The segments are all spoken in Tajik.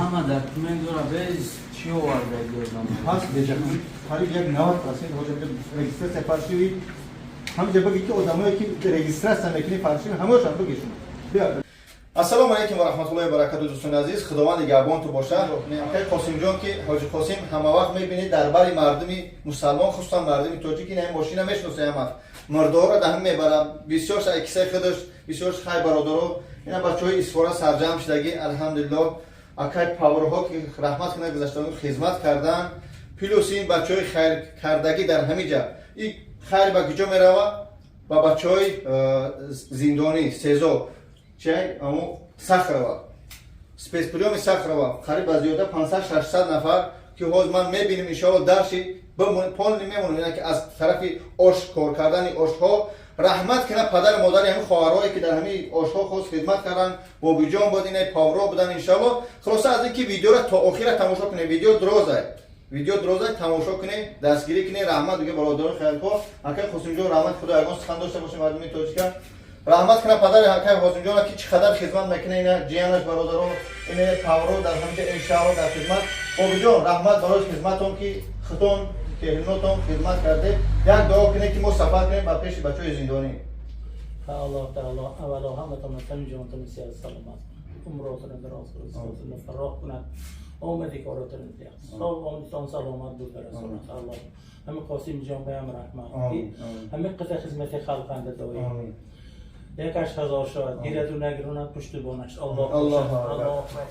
Ҳама документ дора, без чӣ оварда? Пас қариб як 90% ҳоҷа регистрация фальшивый. Ҳамҷа баги, ки одамое, ки регистрация мекунӣ фальшивый, ҳамаашон бигишон. Ассалому алайкум ва раҳматуллоҳи ва баракату, дӯстони азиз. Худованд нигаҳбонту бошад. Акай Қосимҷон, ки ҳоҷи Қосим ҳама вақт мебинед дар бари мардуми мусалмон, хусусан мардуми тоҷик. Ин ҳамин мошина мешиноса, ҳама мурдоро даҳм мебарам, бисёрш кисаи худаш, бисёрш хай бародаро. Ина бачаҳои Исфора сарҷамъ шудагӣ, алҳамдулиллоҳ. Акай поварҳо, ки раҳмат кунад, гузаштагон хизмат кардан, плюс ин бачаҳои хайркардагӣ дар ҳамин ҷа. И хайр ба куҷо мерава? Ба бачаҳои зиндонӣ, СИЗО чай аму Сахарова, спецприём и Сахарова, қариб ба зиёда 500-600 нафар, ки ҳоз ман мебинем, иншоалло, дарши полный мемонем. Ина ки аз тарафи ош кор кардани ошҳо, раҳмат кунад падару модари ҳамин хоҳарҳое, ки дар ҳамин ошҳо хоз хидмат карданд. Бобиҷон буд, ина поварҳо будан, иншоалло. Хулоса, аз ин ки видеоро то охира тамошо кунед. Видео дорозай, видео дорозай, тамошо кунед, дастгирӣ кунед. Раҳмат дига бародарони хайрхоҳ. Акай Қосимҷон, раҳмат худо. Ягон сухан дошта бошед? Мардуми тоҷика, раҳмат кунад падари акай Қосимҷона, ки чӣ қадар хизмат мекунад. Ина ҷиянаш, бародаро, ина поварҳо дар ҳаминҷа, иншоалло, дар хизмат. Бобиҷон, раҳмат барои хизматон, ки худтон келинотон хизмат карде. Як дуо кунед, ки мо сафар кунем ба пеши бачаҳои зиндонӣ. Аллоҳ таоло аввало ҳаматонро тани ҷонтон сиҳат саломат кунад, умротонро дароз кунад, ризқотонро фарох кунад, омади коротонро диҳад, сов омадитон саломат буд барасонад. Аллоҳ ҳами Қосим ҷон баям раҳмат, ки ҳами қида хизмати халқанда доим якаш ҳазор шавад, гираду нагиронад, пуштибонаш Аллоҳ. Аллоҳ.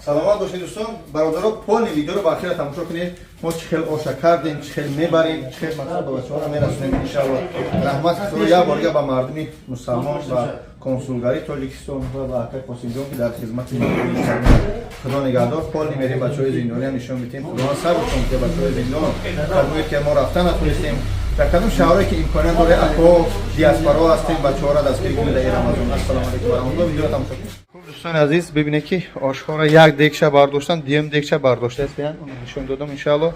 Саломат бошед, дӯстон, бародаро. Полный видеоро ба охира тамошо кунед. Мо чӣ хел оша кардем, чӣ хел мебарем, чӣ хел мақсад ба бачаҳоро мерасонем, иншалло. Раҳмат худо як бор дига ба мардуми мусалмон ва консулгарии Тоҷикистон ва ба акай Қосимҷон, ки дар хизмати мардуми. Худо нигаҳдор. Полный мерем, бачаҳои зиндониам нишон медиҳем. Худованд сабр кун, ки бачаҳои зиндон кадмоед, ки мо рафта натонистем. Дар кадом шаҳрое ки имконият доред, ако диаспоро ҳастем, бачаҳоро дастгирӣ кунед дар Рамазон. Ассалому алайкум ва раҳматуллоҳ. Видеоро тамошо кунед. Хуб, дӯстони азиз, бибинед, ки ошҳоро як дегча бардоштан, дуюм дегча бардоштаастиян, нишон додам, иншаалло.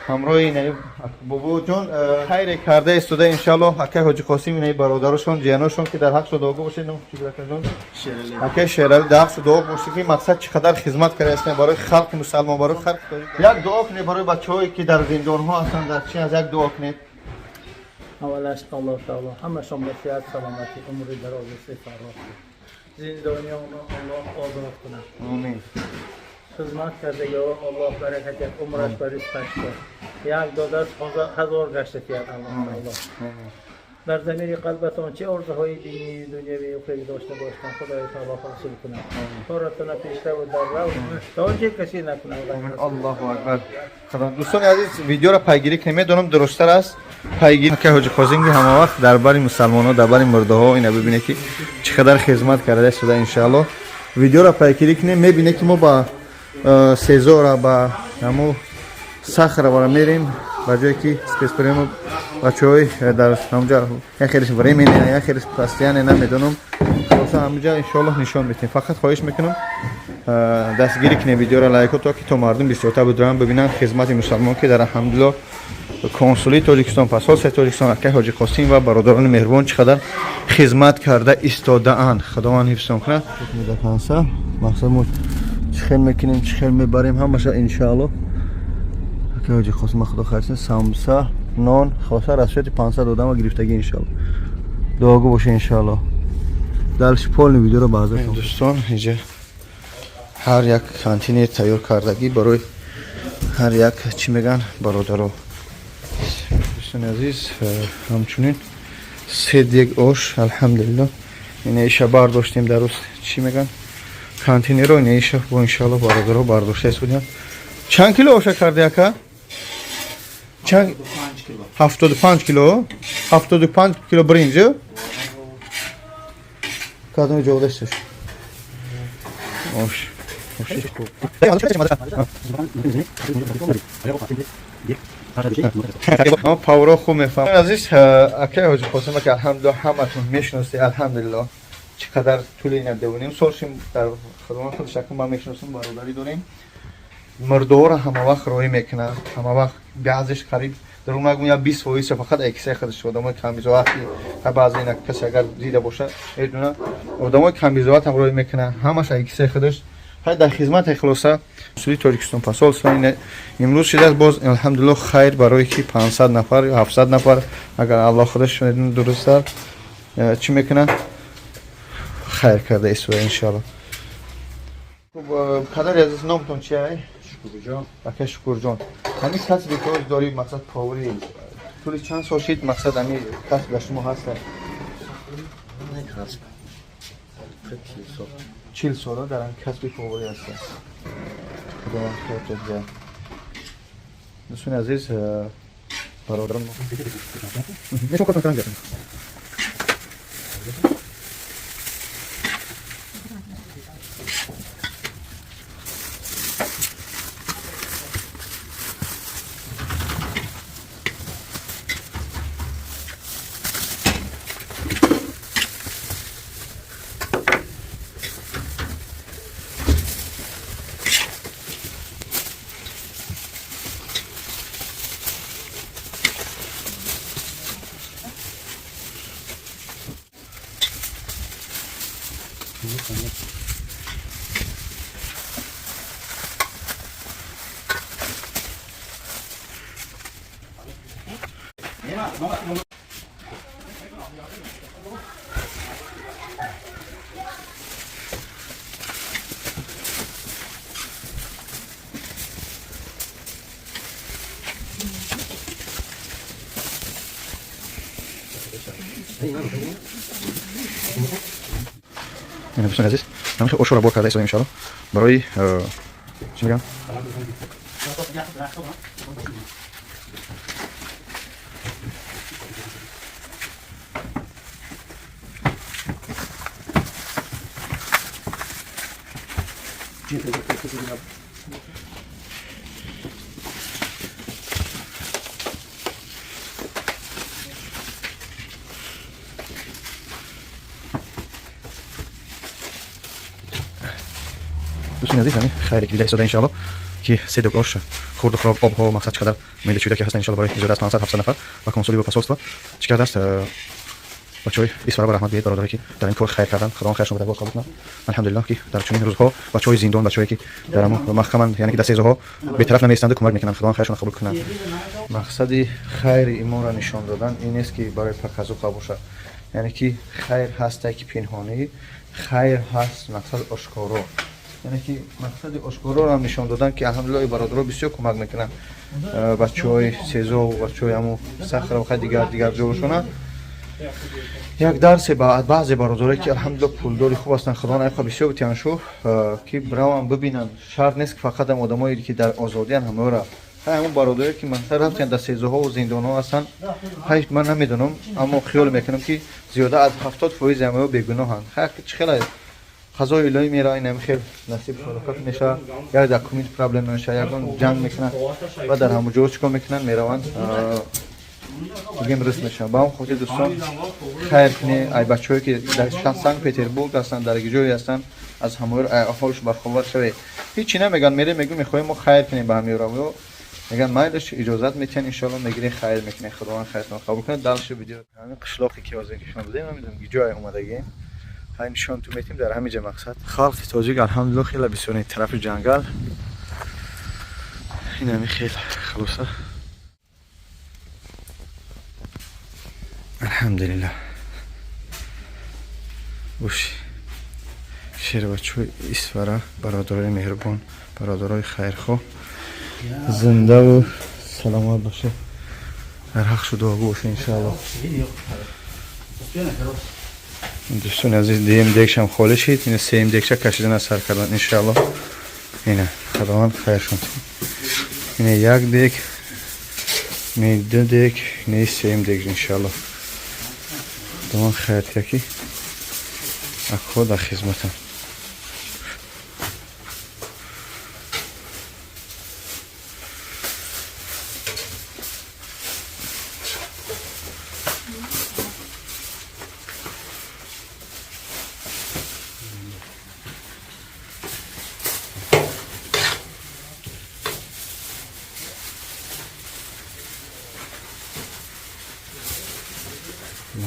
Ҳамроҳи инаи бобоҷон хайре карда истода, иншаалло. Акай ҳоҷи Қосим, инаи бародарошон, ҷияношон, ки дар ҳақшо дуогӯ бошед, акаҷон, акай Шерали, дар ҳақшо дуо бошед, ки мақсад чӣ қадар хизмат карда ҳастем барои халқи мусалмон, барои халқи. Як дуо кунед барои бачаҳое, ки дар зиндонҳо ҳастанд, дар чи аз як дуо кунед. Аввалаш Аллоҳ таоло ҳамашон ба сиҳат, саломатӣ, умри дарозу фарох, зиндониёнро Аллоҳ озод кунад. Омин. Хизмат кардагиҳо Аллоҳ баракат диҳад, умраш ба ризқаш диҳад, як додааст, ҳазор гашта диҳад Аллоҳ таоло. Дар замири қалбатон чӣ орзуҳои динӣ, дунявӣ, ухравӣ дошта бошанд, Худои таоло ҳосил кунад. Коратона пешраву дар рав муҳтоҷи касе накунад. Аллоҳу акбар. Худо, дӯстони азиз, видеоро пайгирӣ кунед. Медонам, дурусттар аст пайгирӣ. Акай ҳоҷи Қосим, ки ҳама вақт дар бари мусалмонҳо, дар бари мурдаҳо, ина бибинед, ки чӣ қадар хизмат карда истода. Иншаалло, видеоро пайгирӣ кунед. Мебинед, ки мо ба СИЗОра, ба ҳамо Сахаровара мерем, ба ҷое ки спецприём у бачаҳои дар ҳамҷа, як хелеш временный, як хелеш постоянный, намедонам. Хулоса, ҳамҷа иншоаллоҳ нишон медиҳем. Фақат хоҳиш мекунам, дастгирӣ кунед видеоро, лайко, то ки то мардум бисёртар бидуранд, бибинанд хизмати мусалмон, ки дар, алҳамдулиллоҳ, консулии Тоҷикистон, посольствои Тоҷикистон, акай ҳоҷи Қосим ва бародарони меҳрубон чӣ қадар хизмат карда истодаанд. Худованд ҳифзтон кунад. Мақсад, мо чӣ хел мекунем, чӣ хел мебарем ҳамаша, иншаалло. Акай ҳоҷи Қосим, худо хайр, самбуса, нон, хулоса, расчёти 500 одама гирифтагӣ, иншаалло. Дуогӯ боша, иншаалло. Дальше полный видеоро баъза. Дӯстон, инҷа ҳар як контейнер тайёр кардагӣ барои ҳар як, чӣ меган, бародаро. Дӯстони азиз, ҳамчунин се дег ош, алҳамдулилло. Ина иша бардоштем дар рӯз, чӣ меган, контейнеро. Ина иша бо, иншаалло, бародаро бардошта истодем. Чанд кило оша карди, ака? Чанд? 75 кило, 75 кило бринҷ. Кадоми ҷодашташ ош? Оши хуб. Поварҳо хуб мефаҳмам. Азиз акай ҳоҷи Қосим, ки, алҳамдулилло, ҳаматон мешиносед, алҳамдулилло, чӣ қадар тӯли ина 2.5 сол шим дар худованд худаш акун ман мешиносам, бародарӣ дорем. Мурдоро ҳама вақт роҳӣ мекунад, ҳама вақт баъзеш қариб Дурӯғ нагӯм, я 20% фақат ай кисаи худаш одамои камбизоат, ки баъзе ина касе агар дида боша, медона, одамои камбизоат ҳам рой мекунанд, ҳамаш ай кисаи худаш. Хай, дар хизмати хулоса суи Тоҷикистон посольство имрӯз шидааст. Боз, алҳамдулилло, хайр барое ки 500 нафар ё 700 нафар, агар Аллоҳ худаш медона дурусттар чӣ мекунад, хайр карда истуда, иншоалло. Хуб, падари азиз, номтон чи ай? Шукурҷон. Ака Шукурҷон, ҳамин касбе ки ҳоз дорӣ, мақсад, поварӣ, тӯли чанд сол шид, мақсад, ҳамин касб ба шумо ҳаста? Не, касб 40 сол. 40 сола дар ҳамин касби поварӣ ҳаста. Худованд хайр диҳад. Дӯстони азиз, бародарон, мо кор кардам. Дӯстони азиз, ҳамин ошро бор карда истодем, иншоалло, барои чӣ мегӯям. Дӯстони азиз, ҳамин хайре ки дида истода, иншоалло, ки се дег ош, хурду хӯрок, обҳо, мақсад, чӣ қадар меъда чӯида ки ҳастанд, иншоалло, барои зиёда аз 500 700 нафар ба консули ва посольство чӣ кардааст. Бачаҳои Исфара, ба раҳмат биед, бародаре ки дар ин кор хайр карданд, Худованд хайршон ба даргоҳ қабул кунад. Алҳамдулиллоҳ, ки дар чунин рӯзҳо бачаҳои зиндон, бачаҳое ки дар маҳкаманд, яъне ки дар СИЗОҳо, бетараф намеистанду кӯмак мекунанд. Худованд хайршонро қабул кунад. Мақсади хайри имонро нишон додан ин нест, ки барои показуха бошад, яъне ки хайр ҳасте, ки пинҳонӣ, хайр ҳаст, мақсад, ошкоро, яъне ки мақсади ошкороро ҳам нишон додан, ки алҳамдулиллоҳ, бародаро бисёр кӯмак мекунанд бачаҳои СИЗО, бачаҳои ҳамун Сахаров, дигар дигар ҷоҳошона. Як дарсе ба баъзе бародаре ки, алҳамдулиллоҳ, пулдори хуб ҳастанд, Худо наихоҳ, бисёр битиҳанд шу, ки бираванд бибинанд. Шарт нест, ки фақат ам одамое ки дар озодиянд ҳамаро. Ҳай, ҳамон бародаре ки масалан рафтиянд, дар СИЗОҳо зиндонҳо ҳастанд, ҳай, ман намедонам, аммо хиёл мекунам, ки зиёда аз 70% ҳамао бегуноҳанд. Ҳай, чӣ хеле қазои илоҳӣ мера, инами хел насиб шарокат мешавад, як документ проблема мешавад, ягон ҷанг мекунанд ва дар ҳамон ҷо чӣ кор мекунанд, мераванд, бигем, рис мешаванд. Ба ҳамон хотир, дӯстон, хайр кунед. Ай бачаҳое ки дар Санкт Петербург ҳастанд, дар ҷое ҳастанд, аз ҳамои аҳолш барховар шавед. Ҳечи намегӯянд, мерем, мегӯем, мехоҳем мо хайр кунем ба ҳамёра, мегӯянд майлаш, иҷозат метиҳанд, иншоалло, мегирем, хайр мекунем. Худованд хайртон қабул кунад. Дальше видео. Ҳамин қишлоқе ки ҳозир нишон додем, намедонам ҷое омадагем, ҳай, нишон ту метим. Дар ҳамин ҷа, мақсад, халқи тоҷик, алҳамдулилло, хеле бисёр тарафи ҷангал, ин ҳами хел. Хулоса, алҳамдулилло, гӯш, шербачои Исфара, бародарои меҳрубон, бародарои хайрхоҳ, зиндаву саломат бошед, дар ҳақ шу дуогӯ бошед, иншоалло. Дӯстони азиз, дуюм дегшам холӣ шид, ина сеюм дегша кашидана сар кардан, иншоалло. Ина, Худованд хайршон. Ина як дег, ина ду дег, ина сеюм дег, иншоалло. Худованд хайр диҳад, ки акҳо дар хизматам. Қариб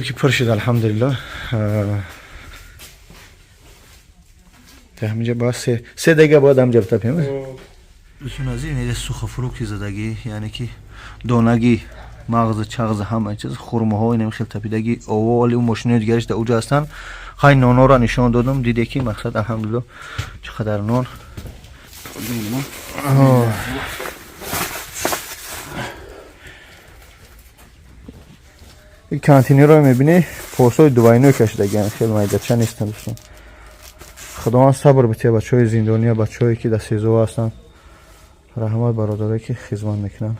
ки пур шуд, алҳамдулиллоҳ. Ҳаминҷа бояд се дақиқа бояд ҳамҷа битапем. Дӯстони азиз, ин сухофрукти задагӣ, яъне ки донагӣ, мағз, чағз, ҳама чиз, хурмоҳо, инам хел тапидагӣ, оволи мошинои дигариш дар уҷа ҳастанд. Хай, нонҳоро нишон додам, диде ки мақсад, алҳамдулиллоҳ, чӣ қадар нон. Ин контейнерро мебинӣ, порсои двойной кашидагиан, хеле майдача нестанд, дӯстон. Худованд сабр бития бачаҳои зиндония, бачаҳое ки дар СИЗО ҳастанд. Раҳмат бародарое ки хизмат мекунанд.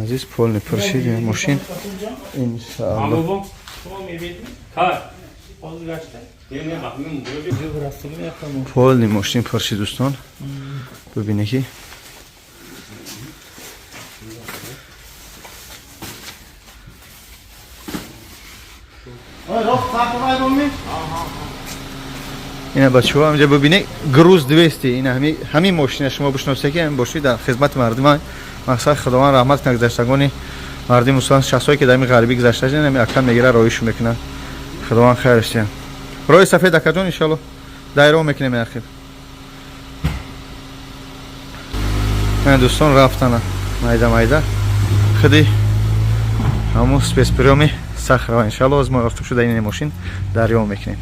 Азиз, полный пур шид мошин, иншаалло. Полный мошин пур шид, дӯстон, бибине ки. Ина бачаҳо, ҳамҷа бибине, груз 200, ина ҳамин мошина шумо бишносед ки ҳамин бошид дар хизмати мардума. Мақсад, худованд раҳмат кунад гузаштагони мардуми мусулмон, шахсое ки дар ҳамин ғарибӣ гузашта, ҳамин ака мегира, роҳишу мекунад. Худованд хайраш диҳад. Роҳи сафед, акаҷон, иншалло дайро мекунем ахир. Дӯстон, рафтана майда майда худи ҳамун спецприёми Сахарова, иншалло. Оз мо ортуқ шуда ин мошин дарё мекунем.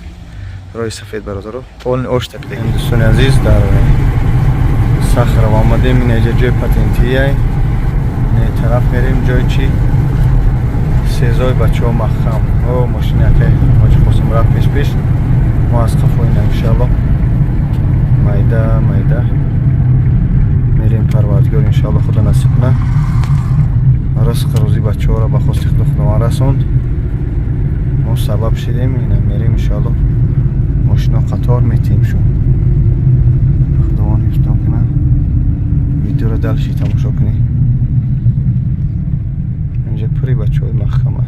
Роҳи сафед, бародаро, полный ош тапида. Дӯстони азиз, дар Сахарова омадем. Ин ҷои патентия, тараф мерем, ҷои чи сезои бачаҳо маҳкам. О, мошини акай Ҳоҷи Қосим рафт пеш пеш, мо аз қафо. Ина, иншалло, майда майда мерем. Парвардигор, иншалло, худо насиб кунад, ризқ рӯзи бачаҳоро ба хости худо худованд расонд. Мо сабаб шидем. Ина мерем, иншалло, мошино қатор метиҳем шу. Худованд ҳифзтон кунад. Видеоро дальше тамошо кунед. Инҷа пури бачаҳои маҳкама.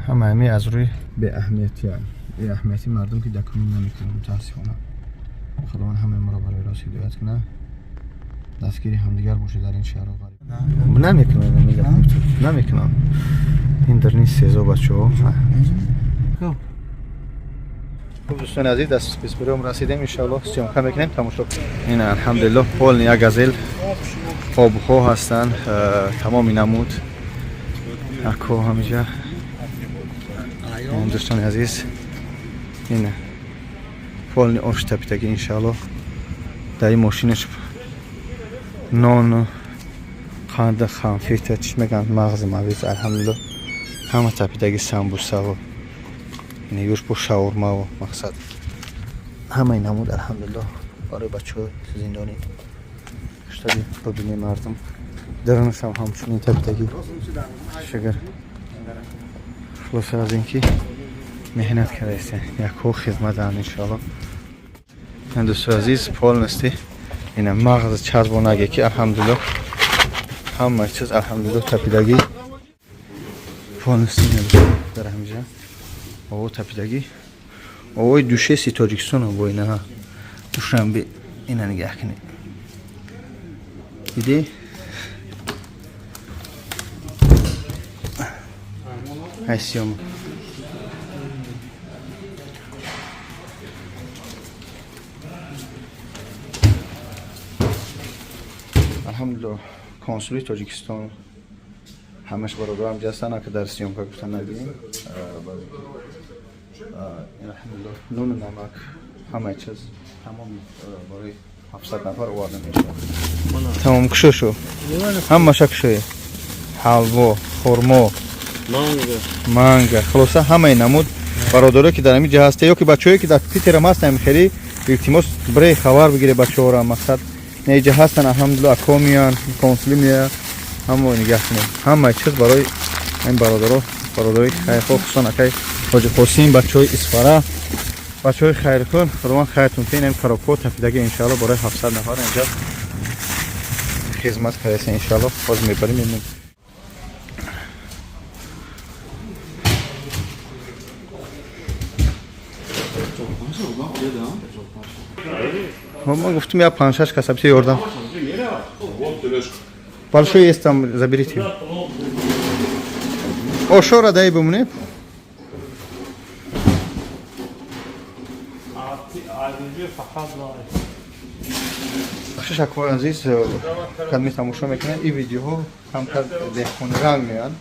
Ҳама ҳами аз рӯи беаҳамияти мардум ки документ намекунад, мутаассифона. Худованд ҳамаи моро барои рост ҳидоят кунад. Дастгири ҳамдигар бошед дар ин шаҳрҳо. Намекунам, намекунам. Ин дар ни СИЗО бачаҳо. Хуб, дӯстони азиз, дар спецприём расидем, иншоалло, съёмка мекунем, тамошо. Ин, алҳамдулиллоҳ, полный як газел обҳо ҳастанд, тамоми намуд ако ҳамиҷа. Дӯстони азиз, ин полный ош тапитагӣ, иншоалло. Дар ин мошинаш нону қанду хамфита, чӣ мегӯянд, мағзи мавиз, алҳамдулиллоҳ, ҳама тапидаги, самбусаву юш бо шаурмаву, мақсад, ҳамаи намуд, алҳамдулиллоҳ, барои бачаҳои зиндонӣ. Штаби бибинем, мардум, дарунашам ҳамчунин тапитагӣ. Шукр, хулоса, аз ин ки меҳнат кардаистем, якҳо хизматанд, иншоалло. Дӯстои азиз, полностью ина мағз чарбонаге ки, алҳамдулиллоҳ, ҳама чиз, алҳамдулиллоҳ, тапидагӣ полностью дар ҳамиҷа ово тапидагӣ, овои душеси Тоҷикистон бо ина Душанбе. Ина нигаҳ кунед, дидӣ? Ҳайсиёма. Алҳамдулиллоҳ, консули Тоҷикистон, ҳамаш бародарам ҷастан, ки дар съёмка гуфта нагирем. Алҳамдулиллоҳ, нону намак. Ҳамаи чиз тамоми барои 700 нафар оварда мешавад. Тамом, кушо шу, ҳамаша кушои: ҳалво, хурмо, манга, хулоса, ҳамаи намуд. Бародаро, ки дар ҳамин ҷа ҳаста ё ки бачаҳое, ки дар Питерам ҳастанд, хеле илтимос, бирей хабар бигире бачаҳоро. Мақсад, не, иҷа ҳастанд, алҳамдулилла, ако меян, консули меяд, ҳамо нигаҳ кунем. Ҳамаи чиз барои ин бародаро, бародарои хайрхоҳ, хусусан акай Ҳоҷи Қосим, бачаҳои Исфара, бачаҳои хайркун. Худованд хайртун тин. Ин коробко тафидаги, иншаалло, барои 700 нафар инҷа хизмат кардаста, иншаалло. Ҳозир мебарем, мебинем. Ман гуфтум, я панҷ-шаш каса бисёр ёрдам. Большой есть там, заберите. Ошора дай бумне. Фақат. Бахшиш, акбар азиз, кадми тамошо мекунед, ин видеоҳо камтар деҳқониранг меянд.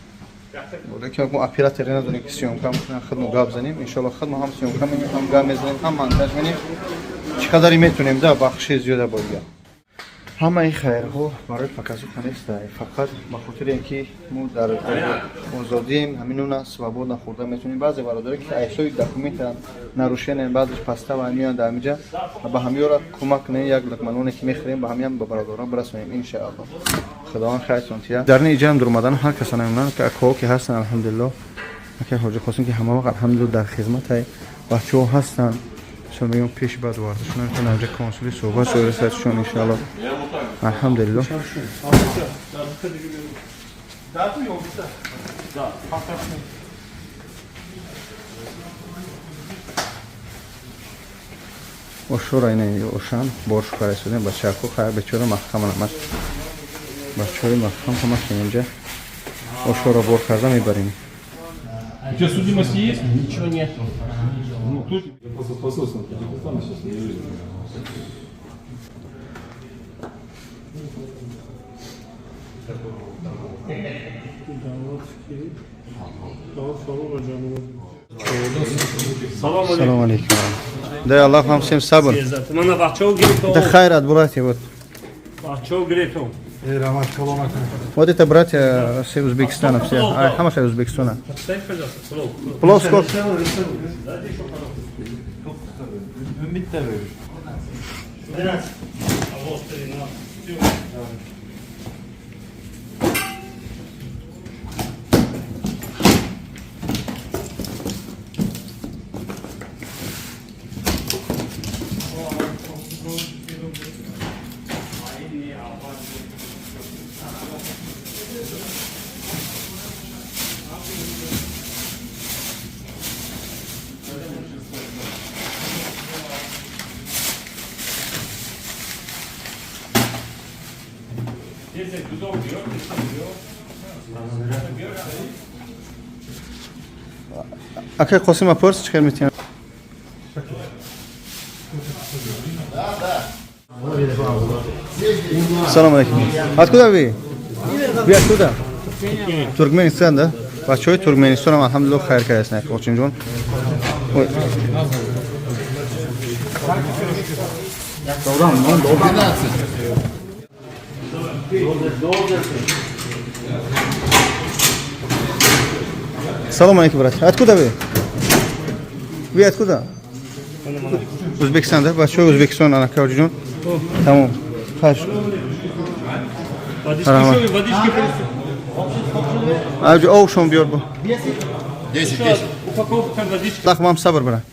Лекин мо операторе надорем, ки съёмка мекунем, худмо гап занем. Иншоалло, худмо ҳам съёмка менем, ҳам гап мезанем, ҳам монтаж менем. Чӣ қадаре метонем, да, бахши зиёда бояд. Ҳамаи хайрҳо барои показуха неста, фақат ба хотире ин ки мо дар озодием, ҳаминуна свободно хӯрда метавонем. Баъзе бародаре, ки айсои документа нарушение, баъзеш пастава меоянд дар ҳамиҷа, ба ҳамиёра кӯмак кунем. Як луқманоне, ки мехӯрем, ба ҳамиам ба бародарон бирасонем, иншаалло. Худованд хайртон тия. Дар ин иҷаам дуромадан ҳар каса намемонанд, ки акоҳо, ки ҳастанд, алҳамдулилло, акай Ҳоҷи Қосим, ки ҳама вақт, алҳамдулилло, дар хизматай, бачаҳо ҳастанд. Иншоалло, мегӯям, пеши баъд варзишона метавонад инҷа консули суҳбат шоирасадшон, иншоалло, алҳамдулилло. Ошура ина ошан борш карасудем, бачаку хайр, бечора маҳкам ҳамаш, бачаҳои маҳкам ҳамаш инҷа ошура бор карда мебарем. У тебя судимость есть? Ничего нету. Ну, тут я просто с посольством Таджикистана сейчас не вижу. Салом алейкум. Дай Аллах вам всем сабр. Мана бачаҳо гирифтам. Да хайрат, братья, вот. Бачаҳо гирифтам. Вот это братья с Узбекистана все. А, ҳамаша Узбекистана. Плов сколько? Bitta ber. Акай Қосима, пурс, чӣ хел метиҳам? Салом алейкум. Откуда вы? Вы откуда? Туркменистан, да? Бачаҳои Туркменистонам, алҳамдулилло, хайр кардастанд, Қосимҷон. Ой. Салом алейкум, брат. Откуда вы? Вы откуда? Узбекистан, да? Бачаҳои Узбекистон, анака ҷон. Тамом. Хайр. Раҳмат. Водички. Аҷ овшон биёр бо. 10, 10. Упаковка водички. Аллах вам сабр, брат.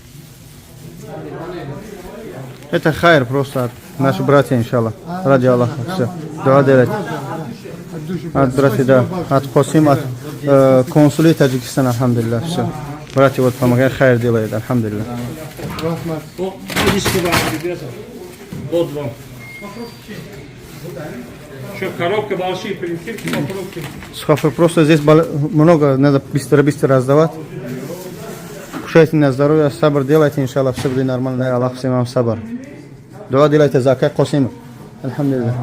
Это хайр просто от наших братьев, иншаллах. Ради Аллаха. Все. Дуа делать. От братьев, да. От Косим, от консули Таджикистана, алхамдулиллах. Все. Братья вот помогают, хайр делают, алхамдулиллах. О, водички вам, ребята. Вот вам. Что, коробка большие принеси, попробуйте. Сухофрукт просто здесь много, надо быстро-быстро раздавать. Кушайте на здоровье, сабр делайте, иншаллах, все будет нормально. Дай Аллах всем вам сабр. Дуа делайте за акай Косим. Алхамдулиллах.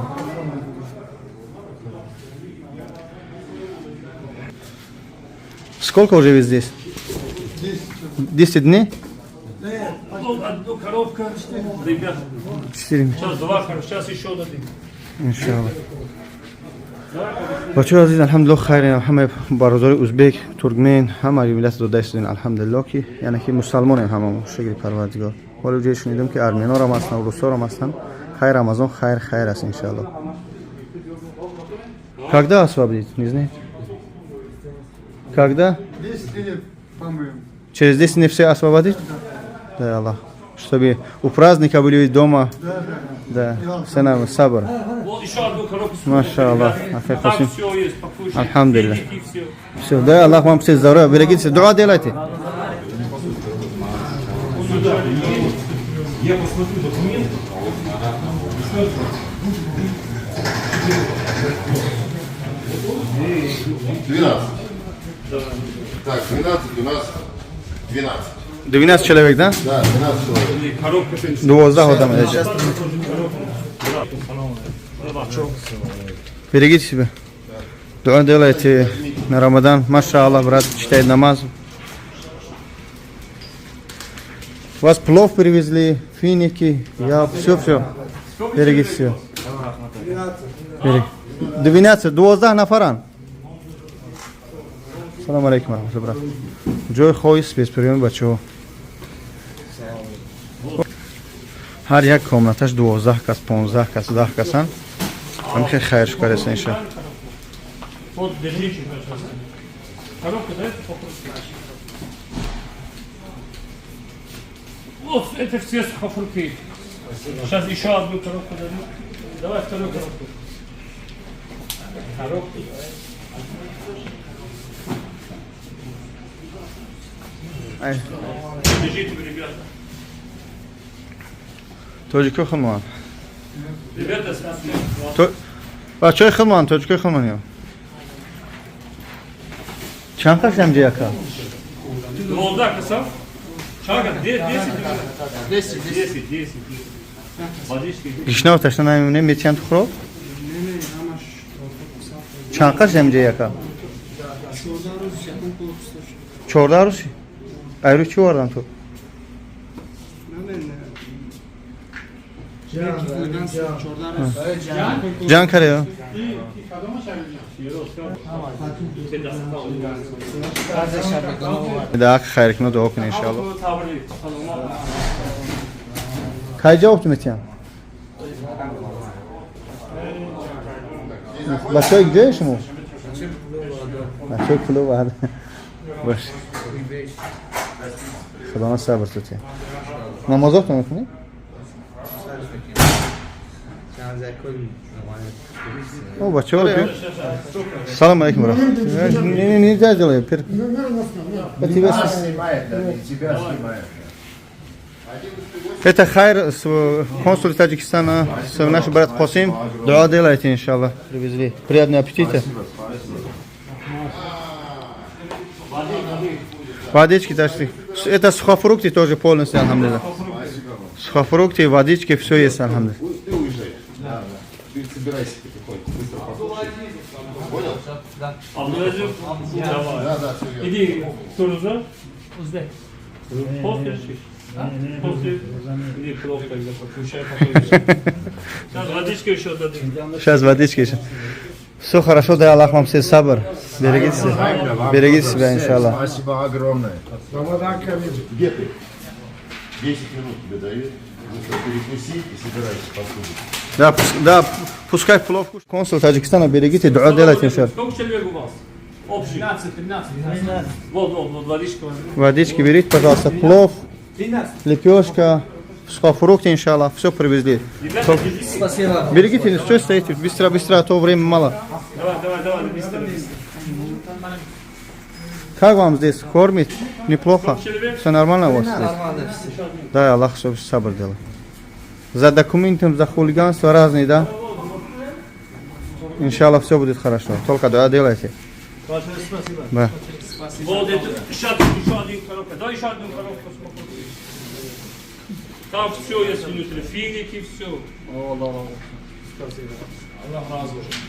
Сколько уже вы здесь? 10 дней? Вот одну коробка. Ребят, Четыре. сейчас два, сейчас еще дадим. Иншалло. Бачаҳои азиз, алҳамдулилло, хайр, ҳама бародари узбек, туркмен, ҳама миллат дода истодем, алҳамдулилло, ки яъне ки мусалмонем ҳамамо, шукри Парвардигор. Ҳоло ҷое шунидем, ки армянорам ҳастанд, русорам ҳастанд. Хайр, Рамазон хайр, хайр аст, иншалло. Когда освободить, не знаете? Когда? 10 дней, по-моему. Через 10 дней все освободить? Да, Аллах. Чтобы у праздника были дома. Да. Да, все нам сабр. Вот еще одну коробку. Машаллах. Там Акай. все есть, покушать. Алхамдулилlah. Финики, все. Все, дай Аллах вам все здоровья. Берегите, дуа делайте. Я посмотрю документы. 12. Так, 12 у нас 12. 12 человек, да? Да, 12 человек. Коробка. 12 одам. Берегите себя. Дуа делайте на Рамадан. Машаллах, брат читает намаз. Вас плов привезли, финики, я все, все. Берегите себя. 12, 12 нафаран. Салам алейкум, рахматуллах, брат. Ҷои хои спецприёми бачаҳо. Ҳар як комнаташ 12 кас, 15 кас, 10 касан. Ҳам хеле хайр шукр аст, иншалло. Вот, держите, пожалуйста. Коробку дай, попробуйте. Вот, это все сухофрукты. Сейчас еще одну коробку дадим. Давай вторую коробку. Коробку. Ай, Держите, ребята. Тоҷико худмон. Ребята, смотрите. Бачаҳои худмон, тоҷикои худмон ё. Чанд кас ҳамҷа яка? 12 касов. Шага, 10, 10, 10, 10. Водички. Гишнав ташна намемонем, метиҳанд хӯрок? Чанд кас ҳамҷа яка? 14 рӯз якум пул шуд. 14 рӯз? Айрӯз чӣ овардан ту? Намен. 14 рӯз. Ҷанг каре? Да, хайр куно, дуо кун, иншалло. Кай ҷавоб ту метиҳам? Бачаҳои ҷое шумо? Бачаҳои клуб бош. Худованд сабр тутия. Намозотон мекунӣ? О, бачаҳо. Салам алейкум, брат. Не, не, нельзя делай. Я тебя Тебя снимает. Это хайр с консул Таджикистана, с наш брат Қосим. Дуа делайте, иншаллах. Привезли. Приятного аппетита. Водички дошли. Это сухофрукты тоже полностью, алхамдулиллах. Сухофрукты, водички, все есть, алхамдулиллах. Ты уезжаешь. Ты собирайся потихоньку, быстро покушай. Понял? Абдулазиз, давай. Да, все верно. Иди, кто за? Узбек. После? После? Иди плов тогда покушай, потом. Сейчас водички еще дадим. Сейчас водички еще. Все хорошо, дай Аллах вам все сабр. Берегите себя. Берегите себя, иншаллах. Спасибо огромное. Где ты? 10 минут тебе дают. Быстро перекуси и собирайся покушать. Да, да, пускай плов кушает. Консул Таджикистана, берегите, дуа делайте, иншаллах. Сколько человек у вас? Общий? 13, 13. Вот, вот, вот, водичка возьми. Водички берите, пожалуйста, плов, лепешка, сухофрукты, иншаллах, все привезли. Ребята, держите. Берегите, что стоите, быстро, быстро, а то времени мало. Давай, давай, давай, быстро, быстро. Как вам здесь? Кормит? Неплохо? Все нормально у вас здесь? Да, Аллах все сабр делает. За документом, за хулиганство разные, да? Иншаллах, все будет хорошо. Только дуа делайте. Да. Вот это, сейчас еще один коробка. Дай еще одну коробку. Там все есть внутри, финики, все.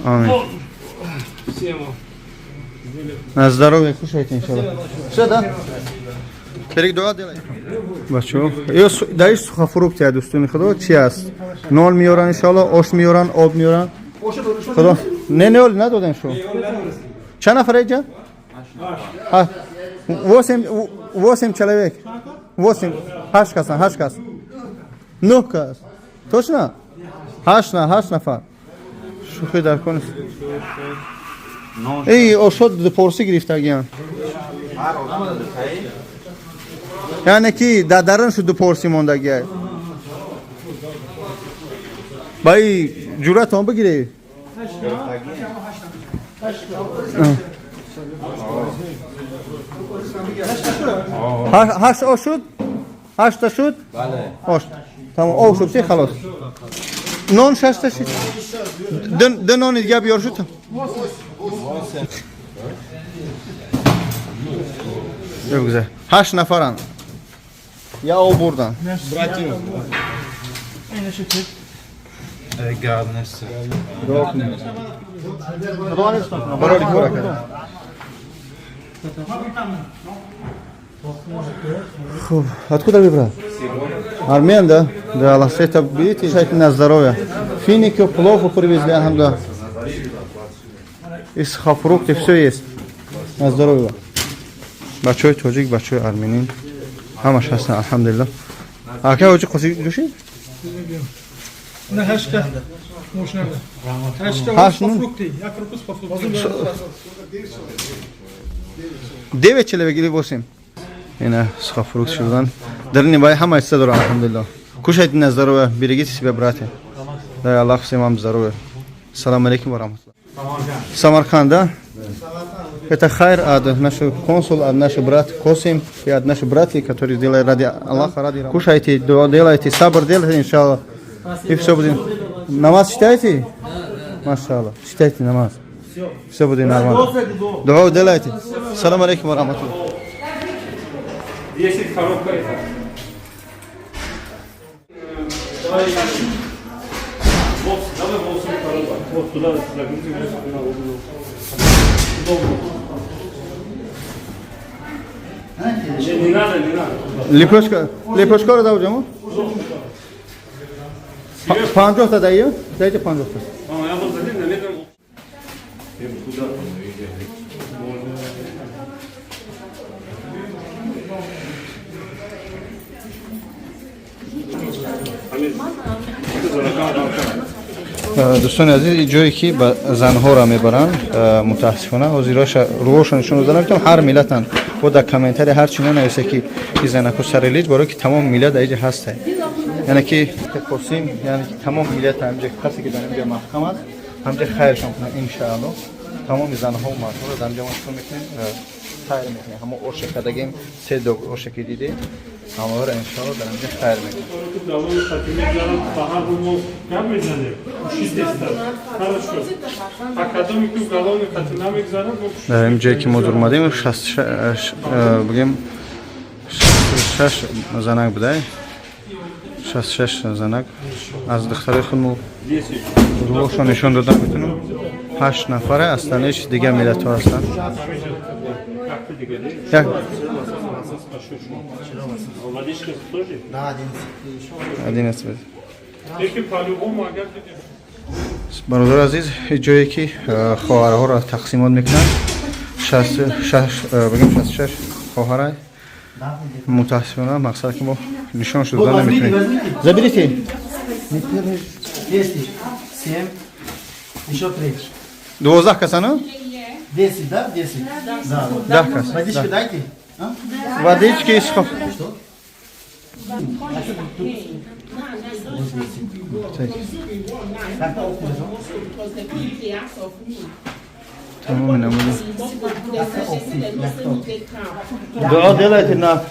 Амин. Вот. Всем. На здоровье, кушайте, иншаллах. Все, да? Берег дуа делай. Бачо, ё даиш сухофрукт я, дӯстони худо, чи аст? Нон меоран иншоалло, ош меоран, об меоран. Худо, не не, надодем шо. Чанд нафар иҷа? Восемь, восемь человек. Восемь. Ҳашт касан, ҳашт кас. Нӯҳ кас. Точно? Ҳашт на, ҳашт нафар. Шӯхӣ дар кор нест. Эй, ошод порсӣ гирифтагиян. Яъне ки дар дарун шу ду порсӣ мондагия. Ба и ҷуръатон бигиред. Ҳашт ош шуд? Ҳашта шуд? Ош. Тамом, об шуд, си халос. Нон шашта шуд. Ду нони дига биёр шуд. Бигузар. Ҳашт нафаранд. Я об бурдан. Дуо кунед. Барори кора кард. Хуб, откуда вы, брат? Армян, да? Да, Аллах, это видите, это на здоровье. Финики, плов привезли, алхамдулиллах. И сухофрукты, все есть. На здоровье. Бачои тоҷик, бачои армянин. Ҳамаш ҳастан, алҳамдулиллах. Ака ҳоҷи қосӣ ҷӯши? На ҳашта. Мошинада. Ҳашта. Ҳашт нун? Фрукты. Як корпус по фрукты. Девять человек или восемь? Ина сухофрукт шудан. Дар бай ҳама чиза дорам, алҳамдулиллах. Кушайте на здоровье, берегите себя, братья. Дай Аллах всем вам здоровья. Салам алейкум ва рахматуллах. Самарканд, да? Это хайр от нашего консула, от нашего брата Косим и от наших братьев, которые делают ради Аллаха, ради. Кушайте, дуа делайте, сабр делайте, иншаллах. И все будет. Намаз читаете? Машаллах. Читайте намаз. Все будет нормально. Дуа делайте. Салам алейкум ва рахматуллах. 10 коробка это. Давай, давай 8 коробок. Вот туда загрузи, на углу. Удобно. Не, не надо, не надо. Лепешка, лепешка ро даҷамо? 50 та даё? Дайте 50 та. А, я вот один, наверное. Дӯстони азиз, ин ҷое ки ба занҳоро мебаранд, мутаассифона ҳозироша рӯҳошо нишон дода наметавонам, ҳар миллатанд. Бо дар комментария ҳар чи нанависа ки ин занако сари лиҷ, барое ки тамоми миллат дар инҷа ҳаста. Яъне ки Қосим, яъне ки тамоми миллат ҳамҷа, касе ки дар инҷа маҳкам аст, ҳамҷа хайршон кунанд, иншааллоҳ. Тамоми занҳо ва мардҳоро дар инҷа мо чикор мекунем? Хайр мекунем. Ҳамо оше кардагем, се дог оше ки дидем, ҳамаро иншааллоҳ дар инҷа хайр мекунем. Довольно хотим ба ҳар мо гап мезанем. Кушидеста. Хорошо. А кадоми ки уголовный хати намегзарад, мо Дар ин ҷое ки мо дурмадем, бигем, 66 занак будай, 66 занак аз духтарои худ мо рӯҳошон нишон дода метавонем. Ҳашт нафаре астаниш дигар миллатҳо ҳастанд. Як Водичка тоже? 11. Лекин по-любому агар дидем. Бародари азиз, ин ҷое ки хоҳарҳоро тақсимот мекунанд, шаш, бигем, 66 хоҳара. Мутаассифона, мақсад ки мо нишон шуда наметавонем. Заберите. 10, 7, еще 3. 12 касана. 10, да? 10. Да. 10 кас. Водички дайте. А? Водички сухо. Что? Так. Тамоми намуди. Дуо делайте на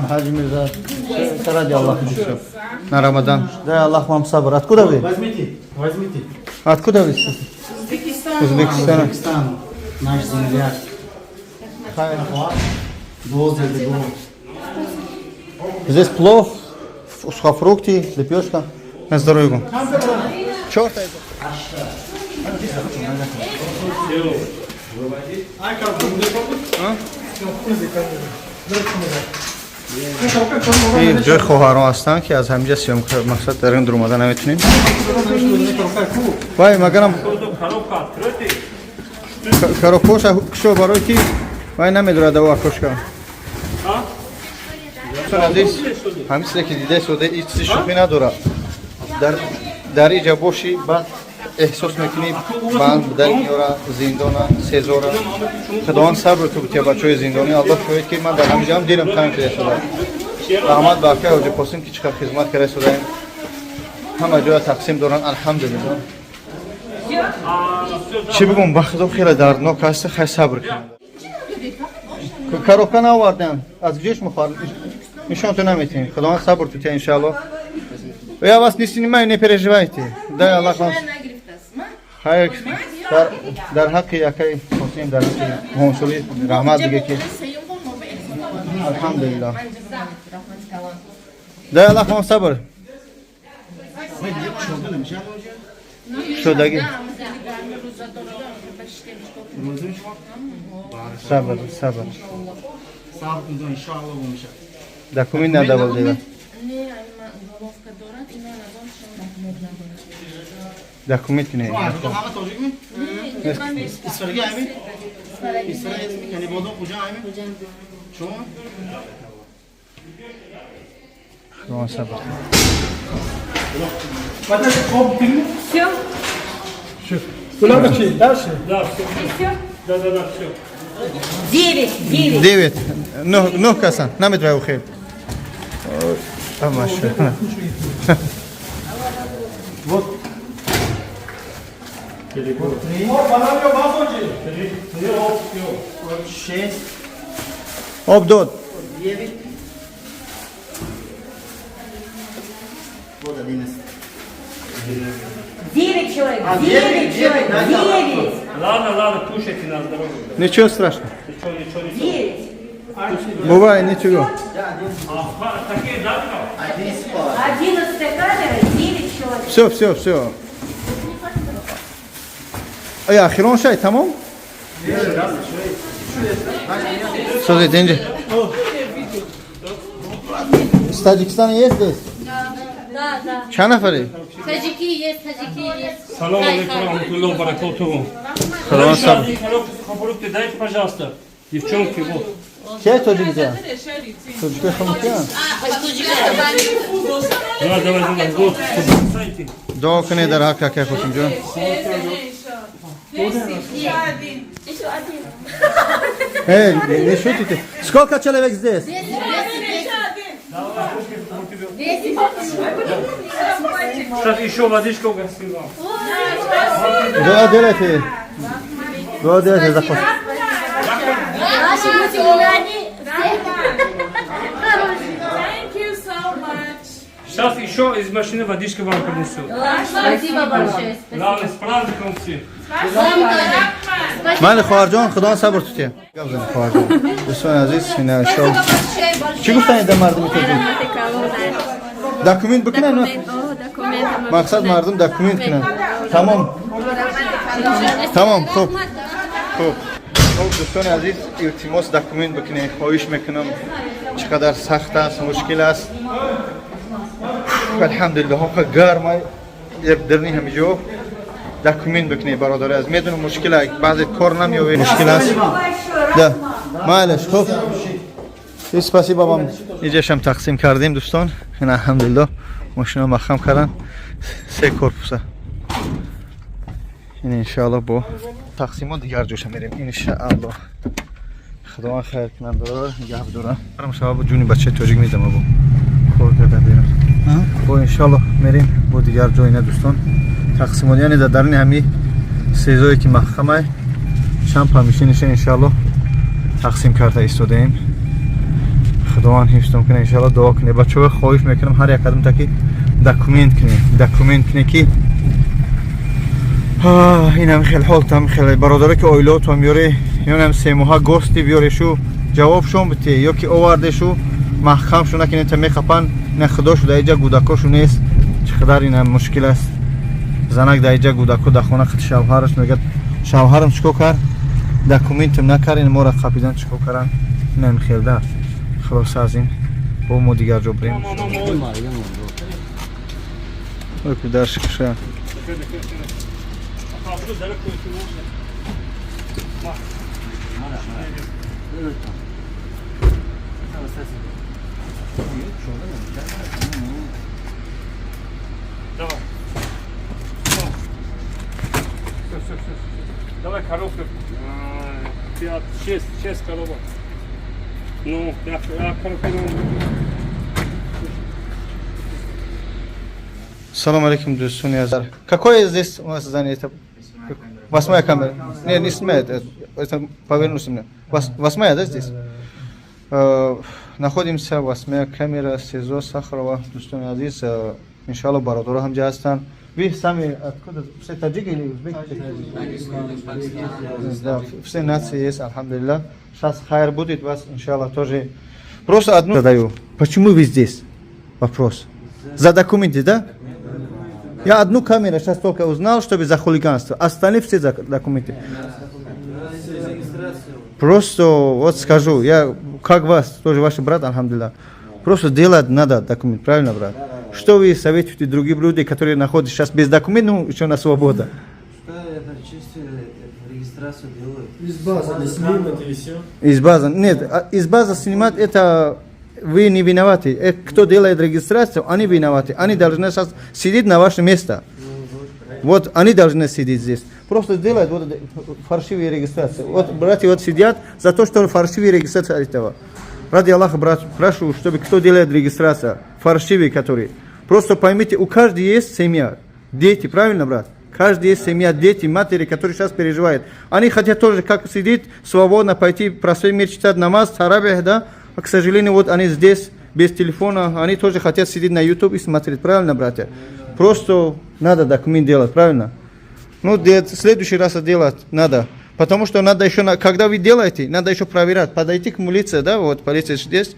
Хаджи Мирза. Это ради Аллаха всё. На Рамадан. Дай Аллах вам сабр. Откуда вы? Возьмите, возьмите. Откуда вы? Узбекистана. Узбекистан, наш земляк. Возле дома. Здесь плов, сухофрукты, лепешка. На здоровье. Черт это. А? Ин ҷои хоҳарон ҳастанд, ки аз ҳаминҷа съёмка, мақсад, дар ин дуромада наметунем. Вай, магарам Коробка открытый. Коробкоша кушо, барои ки вай намедорад ав окошка. Дӯстон азиз, ҳамин чизе ки дида истода, ҳеҷ чизи шӯхӣ надорад. Дар иҷа бошӣ, баъд эҳсос мекунӣ банд будани ёра, зиндона, СИЗОра. Худованд сабр ту бутия, бачаҳои зиндонӣ. Аллоҳ шоҳид, ки ман дар ҳаминҷаам дилам танг шуда шуда. Раҳмат ба акаи ҳоҷи Қосим, ки чӣ қадр хизмат карда истодаем. Ҳама ҷоя тақсим доранд, алҳамдулилло. Чӣ бигӯм, ба худо, хеле дарднок аст. Хай, сабр кунем. Коробка наовардам, аз куҷош мехоҳад, нишонту наметиҳем. Худованд сабр тутия, иншаалло. Я вас не снимаю, не переживайте. Дай Аллах вам. Хайр, дар ҳаққи акаи Қосим, дар ҳаққи Ҳонсули раҳмат биге, ки алҳамдулилло. Дай Аллах вам сабр. Шода намешавад? Шодаги. Рӯзӣ шумо? Сабр, сабр. Сабр кун, иншоалло, мешавад. Документ надавал дега. Не, уголовка дорад, ина надон, шон документ надорад. Документ не. Ҳама тоҷик ми? Исфараги ами? Исфараги Канибодом, Хуҷанд ами? Шумо? Худованд сабр. Все? Гулаба чи? Дальше. Да, все. Да, все. Девять, девять. Девять. Нӯҳ касан. Намедвай охир. Машалла. Вот. О, бабоҷи. Три, три, оп, все. Шесть, Об дод. девять. Вот 11. Девять человек, А, девять девять, человек, девять, да, девять. Ладно, ладно, кушайте на здоровье. Ничего страшного. Ничего, ничего, ничего. Девять. Бывает, ничего. А, такие, да, Михаил? 11-я камера, девять человек. Все, все, все. Ая, охирон шай, тамом? Смотрите, инҷа. Из Таджикистана есть здесь? Да. Чанд нафари? Таджики есть, таджики есть. Салам алейкум, рахматуллах, баракатуху. Худованд Еще сабр. один коробку сухофрукты дайте, пожалуйста. Девчонки, вот. Кия тоҷикиҷа? Тоҷикои хомукиян? Давай, давай, давай, вот, бросайте. Дуо кунед дар ҳаққи акай Қосимҷон. Еще один. Эй, не шутите. Сколько человек здесь? Десять. Сейчас еще водичку угостим вам. Дуа делайте. Дуа делайте за Қосим. Наши мусульмане все хорошие. Thank you so much. Сейчас еще из машины водичку вам принесу. Спасибо большое. Ладно, с праздником всех. Вам тоже. Майли, хоҳарҷон, худованд сабр тутия. Гап занед, хоҳарҷон. Дӯстони азиз, ина шо. Чӣ гуфтанд дар мардуми тоҷик? Документ бикунанд? Мақсад, мардум документ кунанд. Тамом. Тамом, хуб. Хуб. Хуб, дӯстони азиз, илтимос, документ бикунед. Хоҳиш мекунам, чӣ қадар сахт аст, мушкил аст. Алҳамдулиллоҳ, ҳоқа гармай. Дарни ҳамиҷо документ бикунед, бародари аз. Медонам, мушкил аст, баъзе кор намеёбед, мушкил аст. Да. Майлаш, хуб. Спасибо вам. Иҷашам тақсим кардем, дӯстон. Ин, алҳамдулиллоҳ, мошина маҳкам кардан се корпуса. Ин, иншааллоҳ, бо тақсимот дигар ҷоша мерем. Иншааллоҳ. Худованд хайр кунад, бародар, нигаҳ дора. Шаб ҷуни бачаи тоҷик мезам бо кор карда берам. Бо, иншааллоҳ, мерем бо дигар ҷой. На, дӯстон, тақсимот, яъне дар даруни ҳами СИЗОе ки маҳкамай, чанд помещениша, иншааллоҳ, тақсим карда истодаем. Худованд ҳифзтон кунад, иншааллоҳ, дуо кунед. Бачаҳо, хоҳиш мекунам, ҳар як қадам таки документ кунед, документ кунед, ки инам хел ҳолтам хеле, бародаро, ки оилаотон биёре, ёнам 3 моҳа гости биёрешу, ҷавобшон бите, ё ки овардешу, маҳкам шу накунед, та мехапан. Ина худо шуда, иҷа гӯдакошу нест, чӣ қадар ина мушкил аст. Занак дар иҷа, гӯдако дар хона, хати шавҳараш мегӯяд: шавҳарам чӣ кор кард, документам накард, ин моро қапидан, чӣ кор кардан? Инам хелда. Хулоса, аз ин. Бо мо дигар ҷо бирем. Ой, дар шикша. Давай. Все, все, все. Давай коробку. Пять, шесть, шесть коробок. Ну, я коробку. Салом алейкум, дӯстони азиз. Какое здесь у нас здание? Это восьмая камера. Не, не снимает. Это повернулся мне. Восьмая, да, здесь? Находимся восьмая камера СИЗО Сахарова, дӯстони азиз. Иншалло, бародаро ҳамҷа ҳастанд. Вы сами откуда? Все таджики или узбеки? Да, все нации есть, алхамдулиллах. Сейчас хайр будет вас, иншаллах, тоже. Просто одну задаю. Почему вы здесь? Вопрос. За документы, да? Я одну камеру сейчас только узнал, чтобы за хулиганство. Остальные все за документы. Просто вот скажу, я как вас, тоже ваш брат, алхамдулиллах. Просто делать надо документ, правильно, брат? Что вы советуете другим людям, которые находятся сейчас без документов, ну, еще на свободе? Это чисто регистрацию делают. Из базы не снимут, и все. Из базы. Нет, из базы снимать, это вы не виноваты. Кто делает регистрацию, они виноваты. Они должны сейчас сидеть на ваше место. Вот они должны сидеть здесь. Просто делают вот это фальшивые регистрации. Вот братья вот сидят за то, что фальшивые регистрации этого. Ради Аллаха, брат, прошу, чтобы кто делает регистрацию, фальшивые которые. Просто поймите, у каждого есть семья, дети, правильно, брат? Каждый есть семья, дети, матери, которые сейчас переживают. Они хотят тоже, как сидеть, свободно пойти, простой мир читать намаз, таравих, да? А, к сожалению, вот они здесь, без телефона, они тоже хотят сидеть на YouTube и смотреть, правильно, братья? Просто надо документ делать, правильно? Ну, в следующий раз делать надо. Потому что надо еще, когда вы делаете, надо еще проверять. Подойти к милиции, да, вот полиция здесь,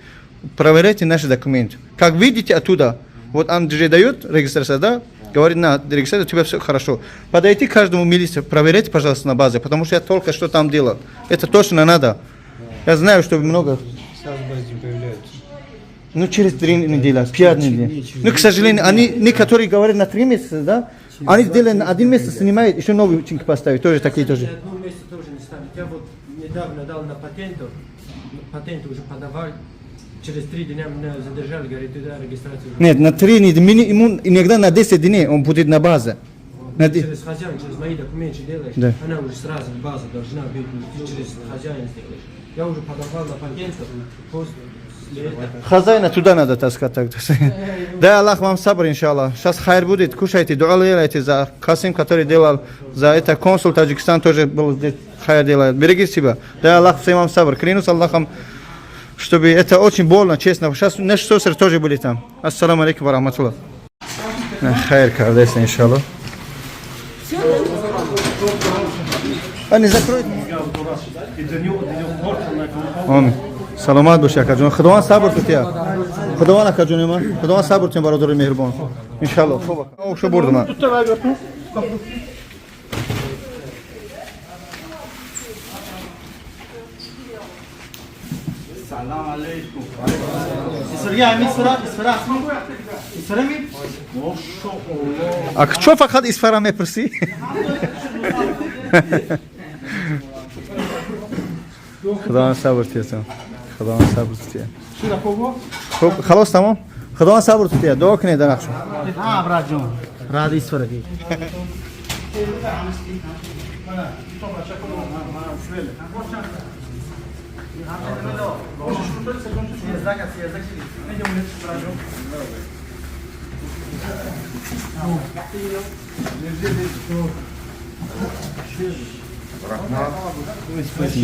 проверяйте наши документы. Как видите оттуда, вот он же дает регистрацию, да, говорит, на регистрацию, у тебя все хорошо. Подойти к каждому милиции, проверяйте, пожалуйста, на базе, потому что я только что там делал. Это точно надо. Я знаю, что много. Сейчас базы появляются. Ну, через 3 недели, 5 недель. Ну, к сожалению, они, некоторые говорят на 3 месяца, да? Они сделали на один месяц, снимают, еще новый чинки поставить, тоже такие тоже. Одну месяц тоже не ставят. Я вот недавно дал на патенту, патент уже подавал, через 3 дня меня задержали, говорит, ты да, регистрацию. Нет, на 3 недели, минимум, иногда на 10 дней он будет на базе. Через хозяин, через мои документы делаешь, Да. она уже сразу база должна быть, ты через хозяин сделаешь. Я уже подавал на патенту, после этого. Хозяина туда надо таскать тогда. Дай Аллах вам сабр, иншаллах. Сейчас хайр будет, кушайте, дуа делайте за Касим, который делал, за это консул Таджикистан тоже был здесь, хайр делает. Берегите себя. Дай Аллах всем вам сабр. Клянусь Аллахом, чтобы это очень больно, честно. Сейчас наши сестры тоже были там. Ассаламу алейкум ва рахматуллах. Хайр кардес, иншаллах. Они закроют. Амин. Саломат боши, акаҷон. Худованд сабр тутия. Худованд, акаҷони ман. Худованд сабр тутия, бародари меҳрубон. Иншаллоҳ. Хуб. Шо бурдам ман. Салам алейкум. Исфара ми, Исфара, Исфара ми? Исфара ми? Мошоаллоҳ. А чо фақат Исфара мепурсӣ? Худованд сабр тиятон. Худованд сабр тутия. Хуб, халос, тамом. Худованд сабр тутия. Дуо кунед дар ҳақшон. Ҳа, братҷон. Ради Исфарагӣ.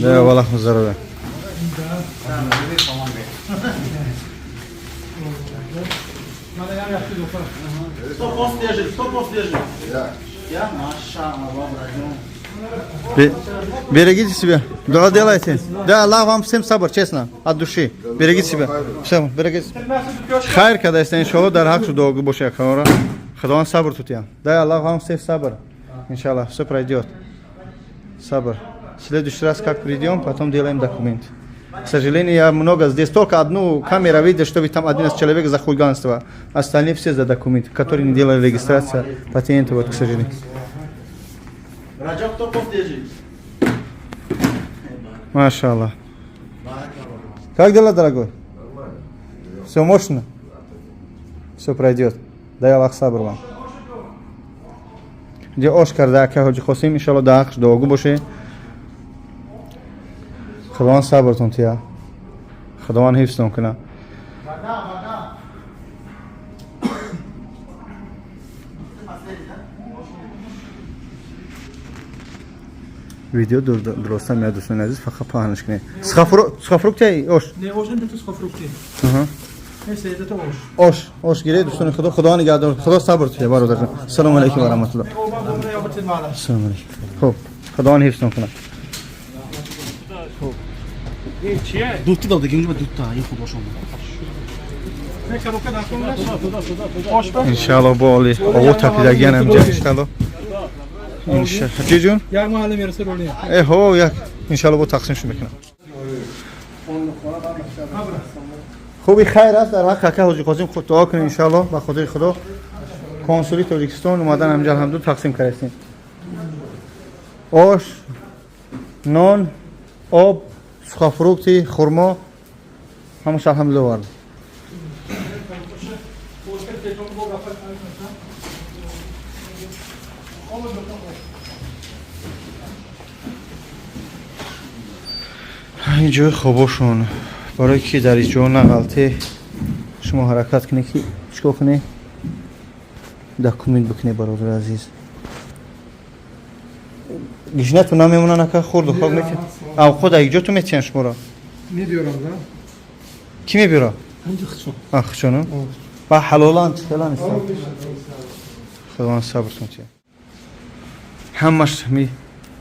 Да, валлаху здоровья. Сто пост держит, сто пост держит. Я, машааллоҳ, братҷон. Берегите себя. Дуа делайте. Да, Аллах вам всем сабр, честно, от души. Берегите себя. Всем, берегите. Хайр кадаста, иншаллоҳ, дар ҳақ дуогӯ боше, акаора. Худованд сабр тутия. Дай Аллах вам всех сабр. Иншаллах, все пройдет. Сабр. В следующий раз, как придем, потом делаем документ. К сожалению, я много здесь только одну камеру видел, чтобы там 11 человек за хулиганство. Остальные все за документ, которые не делали регистрацию патента, вот, к сожалению. Раджаб, кто пост держит? Машаллах. Как дела, дорогой? Все мощно? Все пройдет. Дай Аллах сабр вам. Ҷа ош карда ака ҳоҷи Қосим, иншалло дар ҳаққш дуогӯ боше. Худованд сабртон тия. Худованд ҳифзтон кунад. Видео дуруста меяд, дӯстони азиз, фақат паҳнаш кунед. Сухофрукти ош? Не, ош это сухофрукты. Если это ош. Ош, ош гиред, дӯстони худо, Худо нигаҳдор. Худо сабр тия, бародарҷон. Салому алайкум ва раҳматуллоҳ. Салому алайкум. Хуб, Худованд ҳифзтон кунад. Дутта додагӣ, унҷа дутта, ин хуб бошам. Иншалло бо оли ово тапидагиан ҳамҷа иншалло. Иншалло. Ҷиҷун? Як маҳалла мераса роле. Э ҳо, як иншалло бо тақсим шу мекунам. Хуби хайр аст дар ҳаққи ака ҳоҷи Қосим худ дуо кунед иншалло ба хотири Худо. Консули Тоҷикистон омадан ҳамҷа алҳамду тақсим кардастем. Ош, нон, об, сухофрукти, хурмо ҳамаш алҳамдулилла овард. Ин ҷои хобошон барое ки дар ин ҷо нағалте шумо ҳаракат кунед ки чикор кунед документ бикунед бародари азиз. Гишнатон намемонанд ака хурду хок метиҳанд. Авқот дар ҷо ту метиҳанд шуморо? Мебиёрам, да? Кӣ мебиёра? Ҳамҷа хичон. А хичону? Ба ҳалоланд хела нестанд. Худованд сабртон тиҳад. Ҳамаш ми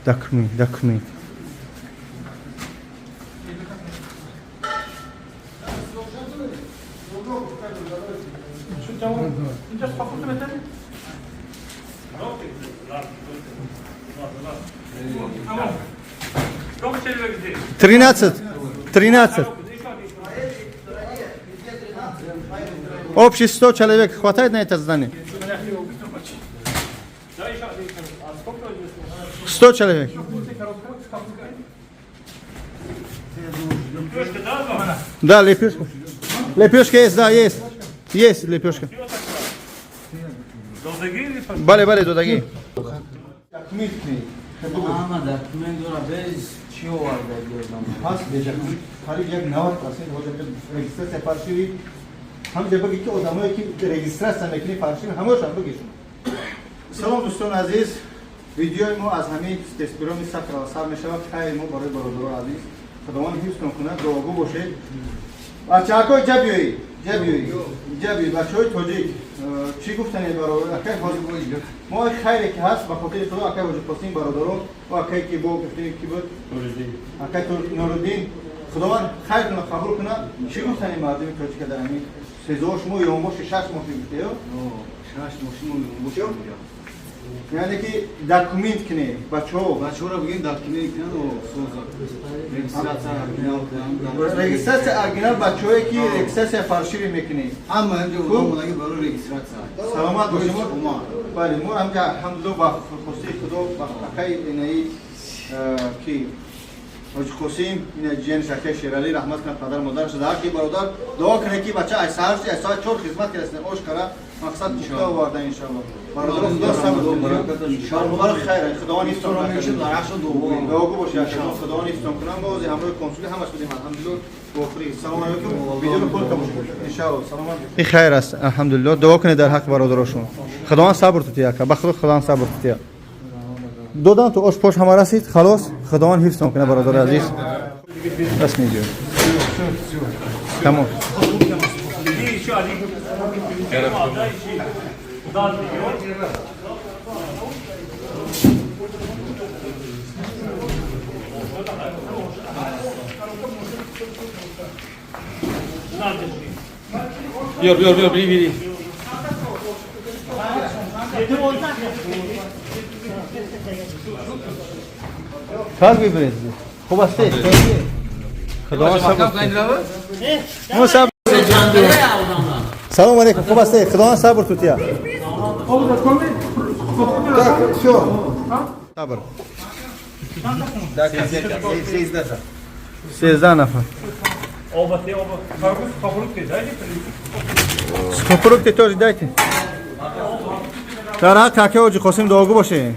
документ, документ. 13. 13. Общий 100 человек. Хватает на это здание? 100 человек. Да, лепешка. Лепешка есть, да, есть. Есть лепешка. Бале, бале, додаги. Ама документ дора без чӣ оварда гирдам? Пас бежакун қариб як 90% ҳозир регистрация фаршиви ҳамҷа бигӣ ки одамое ки регистрация мекунӣ фаршиви ҳамаашон бигишон. Салом дӯстони азиз, видеои мо аз ҳамин тестбирони Сахарова сар мешавад. Хайри мо барои бародарои азиз. Худованд ҳифзтон кунад, дуогӯ бошед. Бачаҳакои ҷа биёед, ҷа биёед, ҷа биёед, бачаҳои тоҷик. Чӣ гуфтанед барои акай ҳоҷи мо хайре ки ҳаст ба хотири Худо акай ҳоҷи Қосим бародарон ва акай ки бо гуфтем ки буд акай Нуруддин, Худованд хайр кунад, қабул кунад. Чӣ гуфтанед мардуми тоҷика дар ҳамин сезо шумо ёнбоши 6 моҳ гуфтеё? 6 моҳ шумо ёнбоши. Яъне ки документ кунед бачаҳо. Бачаҳоро бигем документ кунанд ва соза. Регистрация оригинал кунанд. Регистрация оригинал бачаҳое ки регистрация фаршиви мекунед. Ҳама ҳамҷа омодаги барои регистрация. Саломат бошед. Бале, мо ҳамҷа алҳамдулиллоҳ ба хости Худо ба акаи инаи ки ҳоҷи Қосим ина ҷияни шахсияи Шералӣ раҳмат кунад падар модараш дар ҳаққи бародар дуо кунед ки бача аз саҳар аз соат 4 хизмат кардааст ош кара мақсад пухта оварда иншаллоҳ. Бародаро Худо сабр кунад. Барои хайр Худованд ҳифзтон кунад. Дуогӯ бошед иншаллоҳ Худованд ҳифзтон кунад. Мо ҳозир ҳамроҳи консули ҳамаш будем алҳамдулиллоҳ. Охири салом алайкум. Видеоро пур тамошо кунед иншаллоҳ. Саломат. Ин хайр аст алҳамдулиллоҳ. Дуо кунед дар ҳаққи бародарошон. Худованд сабр тутия ака. Ба Худо Худованд сабр тутия. Додан ту ош пош ҳама расид халос. Худованд ҳифзтон кунад бародари азиз. Бас медиҳем. Тамом. Биёр, биёр, биёр, бери, бери. Как выбрать? Хуб аст? Худованд сабр. Мо сабр. Салом алейкум. Хуб ҳастед? Худованд сабр тутия. Так, все. Сабр. 13 нафар. Оба, те оба. Сухофрукты дайте. Сухофрукты тоже дайте. Дар ҳақ каке ҳоҷи Қосим дуогӯ боше.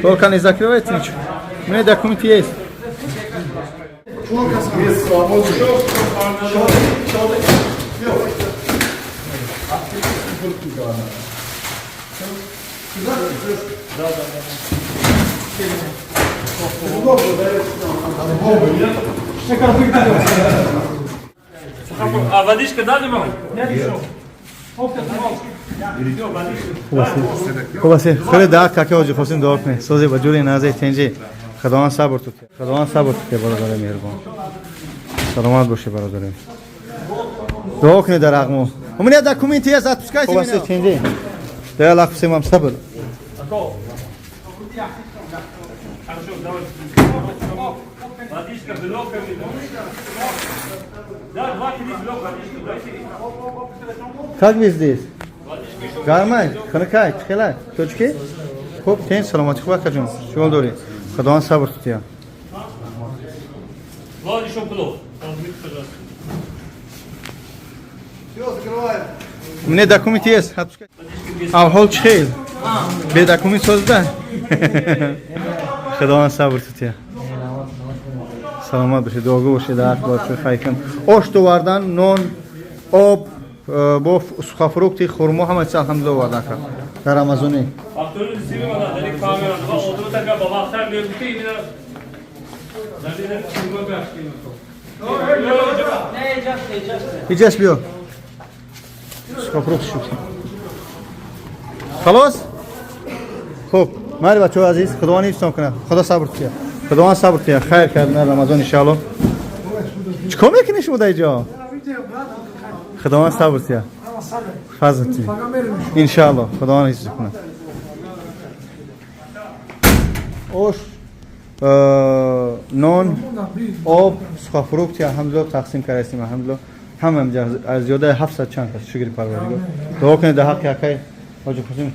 Только не закрывайте ничего. У меня документы есть. А водичка дали вам? Нет. Хуб аст, хеле дар каке ҳоҷи Қосим дуо кунед. Созе ба ҷури назаи тенҷи. Худованд сабр тутия. Худованд сабр тутия, бародари меҳрубон. Саломат бошед, бародари. Дуо кунед дар ҳақ мо. У меня документы есть, отпускайте меня. Хуб аст, тенҷи. Дай Аллах всем вам сабр. Хорошо, давай. Водичка, белок. Да, 2-3 блок водички дайте. Как вы здесь? Гармай, ханакай, чхелай, точки? Хуб, тен саломатӣ хуб акаҷон. Чӣ дорӣ? Худованд сабр тутия. Вот еще плов. Возьмите, пожалуйста. Все, закрываем. У меня документы есть. Отпускай. Авҳол чӣ хел? Бе документ созда? Худованд сабр тутия. Саломат бошед, дуогӯ бошед, дар ҳақ бошед, хайр кун. Ош овардан, нон, об, бо сухофрукти, хурмо, ҳама чиз алҳамдулилла овардан кард. Дар Рамазони. Иҷас биё. Сухофрукт шуд. Халос? Хуб, майли бачаҳои азиз, Худованд ҳифзтон кунад. Худо сабр тутия. Худованд сабр тутия. Хайр кардан Рамазон иншаалло. Чӣ кор мекунӣ шумо дар инҷо? Худованд сабр тутия. Фазл тутия. Иншаалло, Худованд ҳифз кунад. Ош, нон, об, сухофрукти алҳамдулилло тақсим кардаистем, алҳамдулилло. Ҳама аз зиёдаи 700 чанд кас, шукри Парвардигор. Дуо кунед дар ҳаққи акай ҳоҷи Қосим.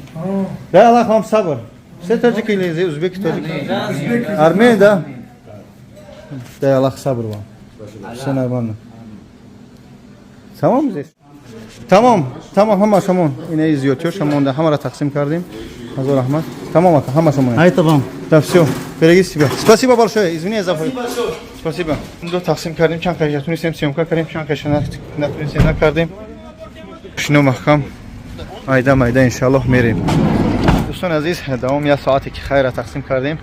Дай Аллах вам сабр. Все таджики или узбеки, таджики? Армения, да? Дай Аллах сабр вам. Все нормально. Тамом здесь? Тамом, тамом, ҳама шамон. Ина зиёдтиё шамонда, ҳамаро тақсим кардем. Ҳазор раҳмат. Тамом, ака, ҳама шамон. Ай тамом. Да, все. Береги себя. Спасибо большое. Извини за. Спасибо. Ду тақсим кардем, чанд қайша тунистем съёмка кардем, чанд қайша натунистем накардем. Шино маҳкам. Майда майда иншаллоҳ мерем. Дӯстони азиз, давом як соате ки хайра тақсим кардем.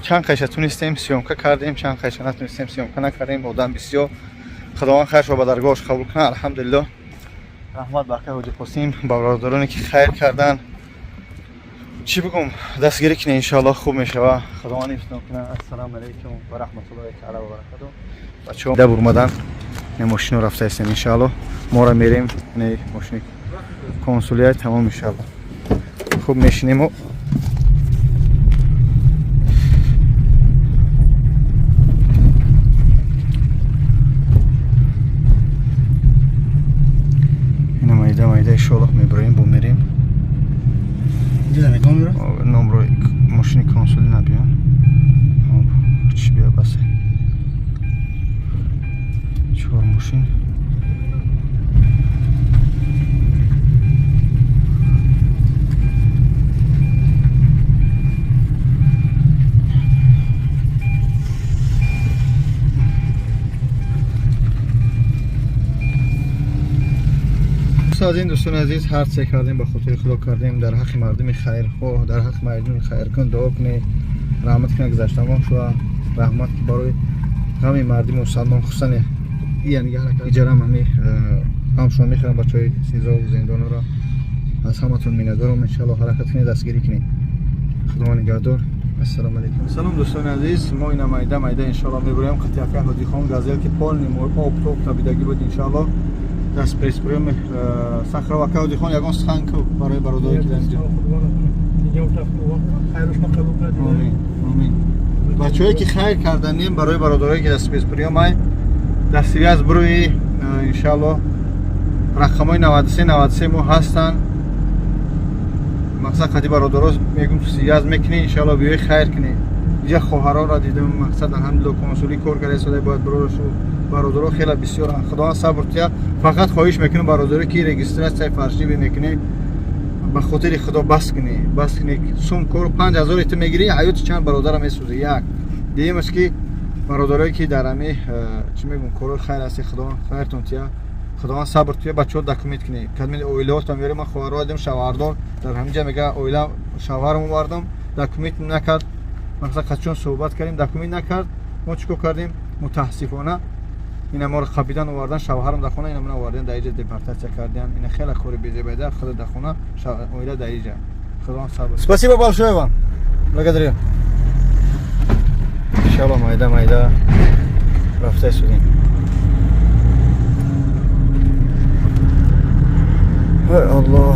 Чанд қайша тунистем съёмка кардем, чанд қайша натунистем съёмка накардем. Одам бисёр. Худованд хайршо ба даргоҳаш қабул кунад. Алҳамдулиллоҳ. Раҳмат ба акай ҳоҷи Қосим, ба бародароне ки хайр кардан. Чӣ бигӯм, дастгирӣ кунед, иншоаллоҳ хуб мешава. Худованд ҳифзтон кунад. Ассалому алайкум ва раҳматуллоҳи таала ва баракатуҳ. Бачаҳо да бурмадан, не мошино рафта ҳастем, иншоаллоҳ. Моро мерем, не мошини консулия тамом иншоаллоҳ. Хуб мешинему ина майда майда иншоаллоҳ мебироем, бо мерем. Номро мошини консули набиён. Чӣ биё басе. Чор мошин. Аз ин дӯстони азиз, ҳар чизе кардем ба хотири Худо кардем, дар ҳаққи мардуми хайрхоҳ, дар ҳаққи мардуми хайркун дуо кунед, раҳмат кунад гузаштагон шуда, раҳмат ки барои ғами мардуми мусалмон, хусусан иҷарам ҳами ғамшон мехӯрам бачаҳои сизову зиндонро. Аз ҳаматон миннатдорам, иншаллоҳ ҳаракат кунед, дастгирӣ кунед. Худо нигаҳдор. Ассалому алейкум. Салом, дӯстони азиз. Мо ина майда майда иншалло мебурем қати ака Ҳоҷихон газел, ки полный об тоб табидагӣ буд, иншалло дар спецприём Сахаров. Ака Ҳоҷихон, ягон сухан ку барои бародаре ки дар инҷо. Омин, омин. Бачаҳое ки хайр карданем, барои бародарое ки дар спецприём ай дар связь буруи, иншалло рақамҳои 93 93 мо ҳастанд. Мақсад, қади бародаро мегум, связь мекунӣ, иншалло биёи хайр кунӣ. Иҷа хоҳаронро дидам, мақсад, алҳамдулилло, консулӣ кор карда истода, бояд бародаршу бародаро хеле бисёранд. Худованд сабр тия. Фақат хоҳиш мекунам, бародаро, ки регистрация фальшивый мекунӣ, ба хотири Худо бас кунӣ, бас кунӣ. Сум кор 5000 ту мегирӣ, ҳаёти чанд бародара месӯзӣ. Як дуюмаш ки бародарое ки дар ами чӣ мегӯм, корҳои хайр ҳасти, Худованд хайртон тия, Худованд сабр тия. Бачаҳо документ кунӣ, кадми оилаотон меёрем. Ман хоҳарро дидам, шавҳардор дар ҳаминҷа, мега, оила шавҳарам овардам, документ накард. Мақсад, қачон суҳбат кардем, документ накард. Мо чӣ кор кардем? Мутаассифона, ина моро қабидан овардан, шавҳарам дар хона, ина ман овардан, дар иҷа депортация кардан. Ина хеле кори безебайда, худ дар хона, оила дар иҷа. Худованд сабр. Спасибо большое вам, благодарю. Иншалло майда майда рафта истодем. Ой, Аллоҳ.